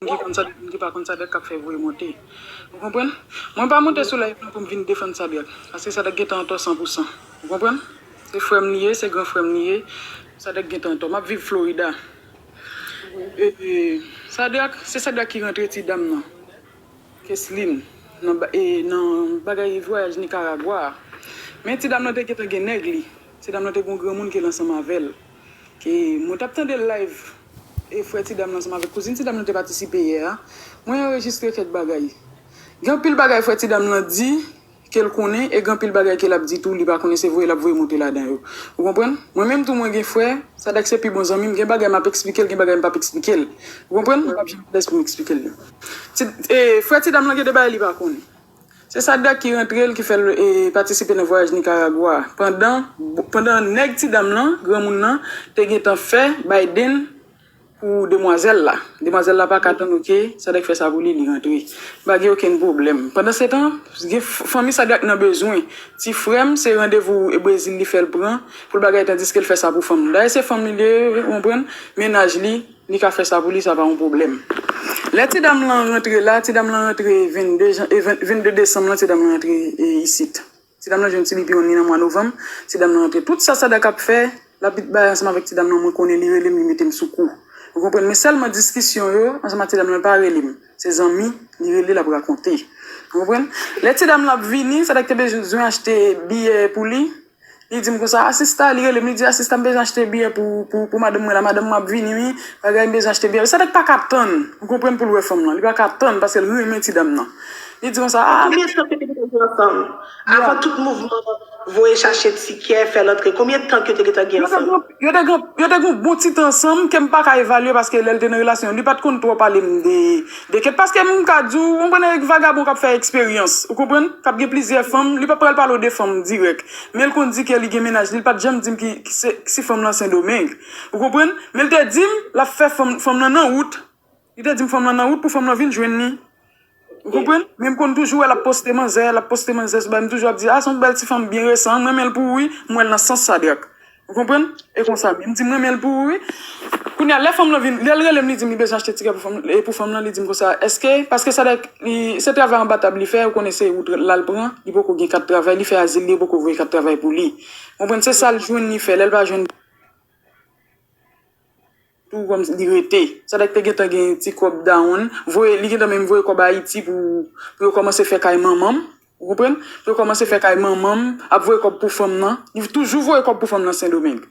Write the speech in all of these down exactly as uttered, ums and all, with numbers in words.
ki konn Sadrac, moun ki pa konn Sadrac k ap fè voye monte. Ou konprann? Mwen pa monte sou live nan pou m vin defann Sadrac. Paske Sadrac gentan antò san pou san. Ou konprann? Se frè m li ye, se gran frè m li ye. Sadrac gentan antò. M ap viv Florida. E, e, Sadrac, se Sadrac ki rantre ti dam nan. Keslin, nan, ba- e, nan bagay vwayaj Nikaragwa a. Men ti dam nan te gentan gen nèg li. Ti dam nan te gen yon granmoun ke l ansanm avè l. Ke mwen t ap tande live e frè ti dam nan ansanm avèk kouzin ti dam nan te patisipe yè a. Mwen anrejistre kèk bagay. Gen anpil bagay frè ti dam nan di ke l konnen e gen anpil bagay ke l ap di tou li pa konnen se voye l ap voye monte ladan yo. Ou konprann? Mwen menm tou mwen gen frè, Sadrac se pi bon zanmi m, gen bagay m ap eksplike l, gen bagay m p ap eksplike l. Ou konprann? M p ap janm lès pou m eksplike l yo. Ti, e, frè ti dam nan gen de bagay li pa konnen. Se Sadrac ki rantre l, ki fè l e, patisipe nan vwayaj Nikaragwa a. Pandan, pandan nèg ti dam lan, granmoun nan, te gentan fè Biden pou demwazèl la. Demwazèl la pa ka tann, oke, Sadrac fè sa pou li, li rantre. Pa gen okenn pwoblèm. Pandansetan, gen f- fanmi Sadrac nan bezwen. Ti frè m, se randevou e Brezil li fè l pran pou l bagay, tandiske l fè sa pou fanm li. Dayè se fanm li li ye, ou konprann? Mennaj li, li ka fè sa pou li, sa pa yon pwoblèm. Lè ti dam lan rantre la, ti dam lan rantre vennde jan- e, ven- vennde desanm lan, ti dam lan rantre e, isit. Ti dam lan jwenn ti bipi yon ni nan mwa novanm, ti dam lan rantre. Tout sa Sadrac ap fè, l ap bay ansanm avèk ti dam lan, mwen konnen li rele m, li mete m sou kou. Ou konprann? Men sèlman diskisyon yo, ansanm ak ti dam lan, li pa rele m. Se zanmi, li rele, l ap rakonte. Ou konprann? Lè ti dam lan ap vini, Sadrac te bezwen achte biyè pou li. Li di m konsa, "A sista," li rele m, li di, "A sista, m bezwen achte biyè pou, pou, pou madanm mwen la, madanm mwen ap vini, wi, bagay, m bezwen achte biyè." Sadrac pa ka tann, ou konprann, pou l wè fanm lan, li pa ka tann, paske l renmen ti dam nan. Li di konsa, "A, men" Konbyen tan ke te gentan gen ansanm? Avan tout mouvman voye chache tikè, fè l antre, konbyen tan ke te gentan gen ansanm? Yo te gen, yo te gen yon bon ti tan ansanm ke m pa ka evalye paske lè l te nan relasyon, li pa t konn twò pale m de, de kèt. Paske m ka di w, ou konprann, Eric, vagabon k ap fè eksperyans, ou konprann, k ap gen plizyè fanm, li pa pral pale w de fanm dirèk. Men l konn di ke li gen mennaj li, li pa t janm di m ki, ki se, si fanm lan Sendomeng. Ou konprann? Men l te di m, l ap fè fanm, fanm lan nan wout. Li te di m fanm lan nan wout pou fanm lan vin jwenn li. Ou konprann? Men m konn toujou wè l ap poste manzè, l ap poste manzè sou bay. M toujou ap di, "A, se yon bèl ti fanm byen resan, m renmen l pou ou wi, m wè l nan sans Sadrac." Ou konprann? E konsa, men m di, "M renmen l pou ou wi." Kounye a, lè fanm lan vin, lè l rele m, li di m li bezwen achte tikè pou fanm, e pou fanm lan, li di m konsa, èske, paske Sadrac, li, se travay anba tab li fè, ou konnen se wout la l pran, li poko gen kat travay, li fè azil, li poko voye kat travay pou li. Ou konprann? Se sa l jwenn li fè, lè l pa jwenn tou kòm li rete. Sadrac te gentan gen ti kòb dawonn. Voye, li gentan menm voye kòb Ayiti pou, pou yo kòmanse fè kay manman m. Ou konprann? Pou yo kòmanse fè kay manman m, ap voye kòb pou fanm nan. Li toujou voye kòb pou fanm nan Sendomeng.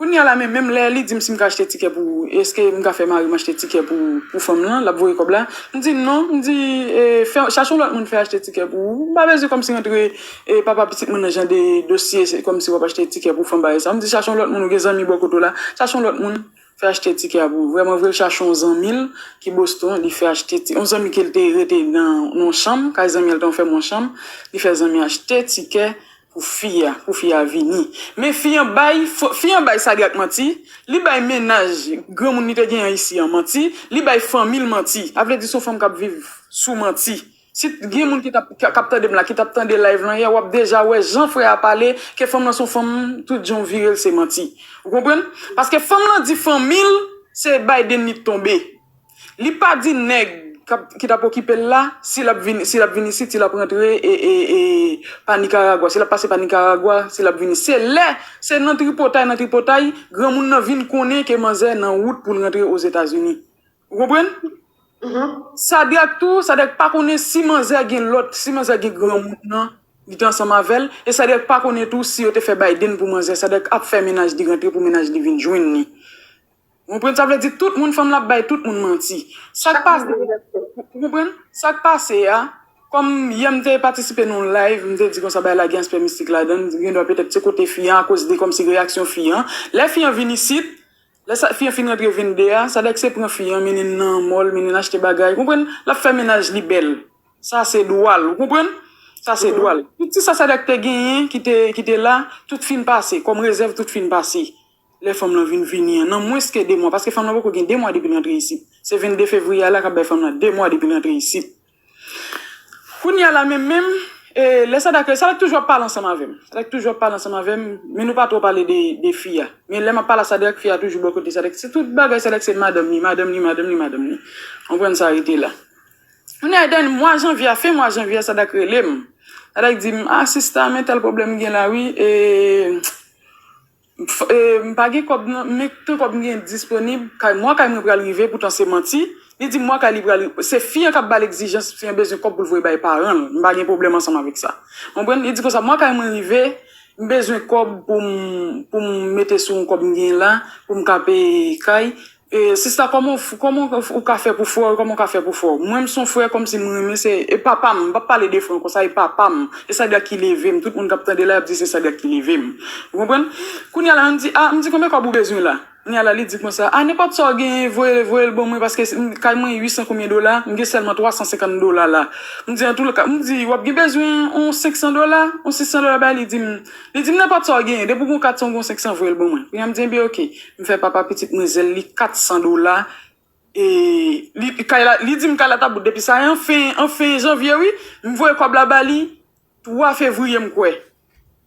Kounye a la menm, menm lè li di m si m ka achte tikè pou, èske m ka fè mari m achte tikè pou, pou fanm lan, l ap voye kòb la. M di non, m di, e, fè, chache yon lòt moun fè achte tikè pou ou. M pa bezwen kòmsi rantre e papa pitit mwen nan jan de dosye, se kòmsi w ap achte tikè pou fanm bagay sa. M di, "Chache yon lòt moun, ou gen zanmi bò kote w la, chache yon lòt moun, fè achte tikè a pou ou." Vrèman vre, l chache yon zanmi l ki Boston, li fè achte ti, yon zanmi ke l te rete nan, nan yon chanm, kay zanmi an, l te fè yon chanm, li fè zanmi an achte tikè pou fi a, pou fi a vini. Men fi an bay, fi an bay Sadrac manti, li bay mennaj granmoun li te genyen isi an manti, li bay fanmi l manti. A vle di, se yon fanm k ap viv sou manti. Si gen moun ki t ap, k ap tande m la, ki t ap tande live lan yè, w ap deja wè jan frè a pale, ke fanm lan se yon fanm, tout jan w vire l, se manti. Ou konprann? Paske fanm lan di fanmi l, se Biden li t tonbe. Li pa di nèg k ap, ki t ap okipe l la, si l ap vin, si l ap vin isit, si l ap rantre, e, e, e, pa Nikaragwa, si l ap pase pa Nikaragwa, si l ap vini. Se lè, se nan tripotay, nan tripotay, granmoun nan vin konnen ke manzè nan wout pou l rantre Ozetazini. Ou konprann? Sadrac tou, Sadrac pa konnen si manzè gen lòt, si manzè gen granmoun nan, li te ansanm avè l, e Sadrac pa konnen tou si yo te fè Biden pou manzè, Sadrac ap fè mennaj li rantre pou mennaj li vin jwenn li. Ou konprann? Sa vle di tout moun, fanm la ap bay tout moun manti. Sa k pase, ou konprann? Sa k pase a, kòm yè m te patisipe nan yon live, m te di konsa bagay la gen aspè mistik ladan l, gendwa petèt se kote fi an, akoz de kòmsi reyaksyon fi an. Lè fi an vin isit, lè sa, fi an fin rantre vennde a, Sadrac se pran fi an, mennen l nan mall, mennen l achte bagay, ou konprann? L ap fè mennaj li bèl. Sa se dwa l, ou konprann? Sa se dwa l. Tout ti sa Sadrac te genyen ki te, ki te la, tout fin pase, kòm rezèv, tout fin pase. Lè fanm lan vin vini an, nan mwens ke de mwa, paske fanm lan poko gen de mwa depi l rantre isit. Se vennde fevriye a la k ap bay fanm lan de mwa depi l rantre isit. Kounye a la menm menm, e, lè Sadrac, Sadrac toujou ap pale ansanm avè m. Sadrac toujou ap pale ansanm avè m, men nou pa twò pale de, de fi a. Men lè m ap pale a Sadrac, fi a toujou bò kote Sadrac. Se tout bagay Sadrac, se madanm li, madanm li, madanm li, madanm li. Konprann sa rete la. Kounye a, dènye mwa janvye a, fen mwa janvye a, Sadak rele m. Sadak di m, "Ah, sista, men tèl pwoblèm m gen la, wi. E, m pa gen kòb nan, men tan kòb m gen disponib, kay mwa kay mwen pral rive, poutan se manti." Li di m mwa kay li pral rive. Se fi an k ap ba l egzijans, fi an bezwen kòb pou l voye bay paran l. M pa gen pwoblèm ansanm avèk sa. Konprann? Li di konsa, "Mwa kay mwen rive, m bezwen kòb pou m, pou m mete sou yon kòb m gen la, pou m ka peye kay." E, sista, kòman w f-, kòman w f-, ou ka fè pou frè w, kòman w ka fè pou frè w? Mwen, m se yon frè kòmsi m renmen, se, e papa m, m p ap pale de frè m konsa, e papa m. E Sadak ki leve m, tout moun k ap tande la, y ap di se Sadak ki leve m. Ou konprann? Kounye a la, m di, "Ah," m di, "konbyen kòb ou bezwen la?" Kounye a la, li di konsa, "Ah, nenpòt sa w genyen, voye, voye l ban mwen, paske s-, m, kay mwen uit san konbyen dola, m gen sèlman twa san senkant dola la." M di, "An tou le ka," m di, "W ap gen bezwen yon senk san dola, yon sis san dola bay?" Li di m, li di m, "Nenpòt sa w genyen, depi w gen kat san, w gen senk san, voye l ban mwen." Kounye a, m di, "Enben, oke." M fè papa pitit mwen zèl li kat san dola. E li, kay la, li di m kay la t ap bout depi sa, e an fen, an fen janvye, wi, m voye kòb la ba li twa fevriye, m kwè.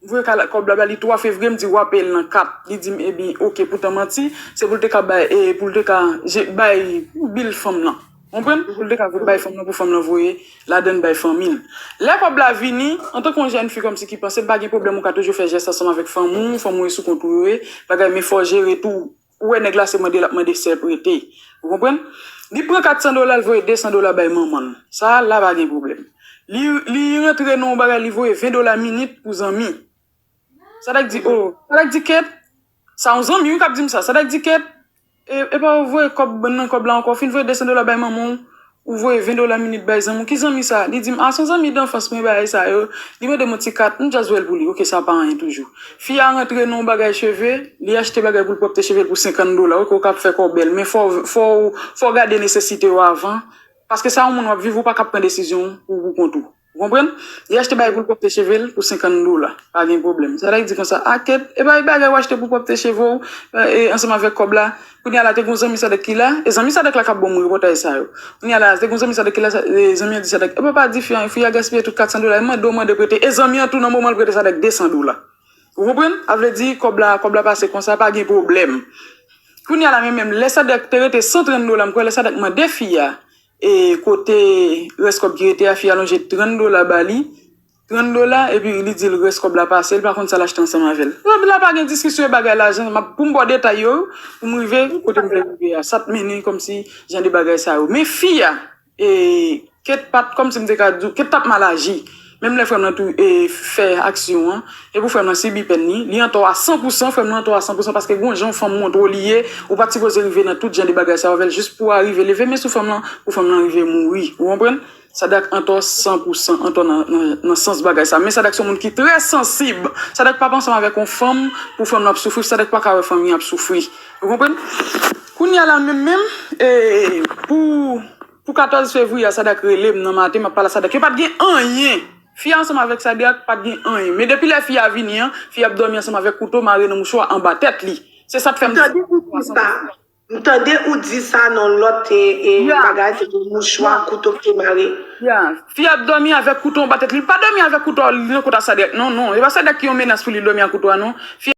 M voye kay la, kòb la ba li twa fevriye, m di, "W a peye l nan kat." Li di m, "Ebyen, oke, pou tan manti, se pou l te ka bay, e pou l te ka je-, bay bil fanm nan." Konprann? Pou l te ka bay fanm nan, pou fanm nan voye ladann bay fanmi l. Lè kòb la vini, antanke yon jèn fi kòmsi ki panse, pa gen pwoblèm, ou ka toujou fè jès ansanm avèk fanmi w, fanmi w e sou kont ou yo ye, bagay, men fò w jere tou. Ou wè nèg la se mande l ap mande sè prete. Ou konprann? Li pran kat san dola, l voye de san dola bay manman l. Sa a la pa gen pwoblèm. Li, li rantre nan yon bagay, li voye ven dola minit pou zanmi. Sadak di, "Oh," Sadak di, "Kèt, sa yon zanmi wi k ap di m sa." Sadak di, "Kèt, e, e pa w voye kòb nan kòb la ankò, w fin voye de san dola bay manman w, ou voye ven dola minit bay zanmi w. Ki zanmi sa?" Li di m, "Ah, se yon zanmi danfans mwen, bagay sa yo." Li mande m yon ti kat, m just voye l pou li. Oke, sa pa anyen toujou. Fi a rantre nan yon bagay cheve, li achte bagay pou l pwòpte cheve l pou senkant dola. Oke, ou ka ap fè kò w bèl, men fò, fò, fò w gade nesesite w avan. Paske sa yon moun w ap viv, ou pa ka ap pran desizyon pou, pou kont ou. Ou konprann? Li achte bagay pou l pwòpte cheve l pou senkant dola. Pa gen pwoblèm. Sadak di konsa, "Ah, Kèt, e pa bagay w achte pou pwòpte cheve w, e, ansanm avèk kòb la?" Kounye a la, te gen yon zanmi Sadak ki la, e zanmi Sadak la k ap ban m repòtaj sa yo. Kounye a la, te gen yon zanmi Sadak ki la, sa, e, zanmi an di Sadak, "Epa, pa di fi a, fi a gaspiye tout kat san dola, e mande w mande prete." E zanmi an tou nan moman l prete Sadak de san dola. Ou konprann? A vle di, kòb la, kòb la pase konsa, pa gen pwoblèm. Kounye a la, men menm, lè Sadak te rete san trant dola, m kwè lè Sadak mande fi a, e kote rès kòb ki rete a, fi a lonje trant dola ba li, trant dola, epi li di l rès kòb la pase, li pa konn sa l achte ansanm avè l. Sa vle di la pa gen diskisyon e bagay lajan, m ap, pou m ba w detay yo, pou m rive kote m vle rive a. Sa t mennen kòmsi jan de bagay sa yo. Men fi a, e, Kèt pa t, kòmsi m te ka di w, Kèt t ap mal aji. Menm lè frè m nan tou, e, fè aksyon an, e pou frè m nan sibi pèn li, li antò a san pou san, frè m nan antò a san pou san, paske gon jan yon fanm montre w li ye, ou pa t sipoze rive nan tout jan de bagay sa yo avè l, jis pou w arive leve men sou fanm nan, pou fanm nan rive mouri. Ou konprann? Sadak antò san pou san, antò nan, nan, nan sans bagay sa. Men Sadak se yon moun ki trè sansib. Sadak p ap ansanm avèk yon fanm pou fanm nan ap soufri. Sadak pa ka wè fanmi an ap soufri. Ou konprann? Kounye a la menm menm, e, pou, pou katòz fevriye a, Sadak rele m nan maten, m ap pale a Sadak. Yo pa t gen anyen. Fi a ansanm avèk Sadak pa t gen anyen. Men depi lè fi a vini an, fi a ap dòmi ansanm avèk kouto mare nan mouchwa anba tèt li. Se sa k fè m di sa. M tande ou di sa nan lòt, e, e, bagay, se yon mouchwa, kouto ki te mare. Ya. Fi a ap dòmi avèk kouto anba tèt li. Li pa dòmi avèk kouto a nan kot a Sadak. Non, non. E pa Sadak ki yon menas pou li dòmi ak kouto a, non. Fi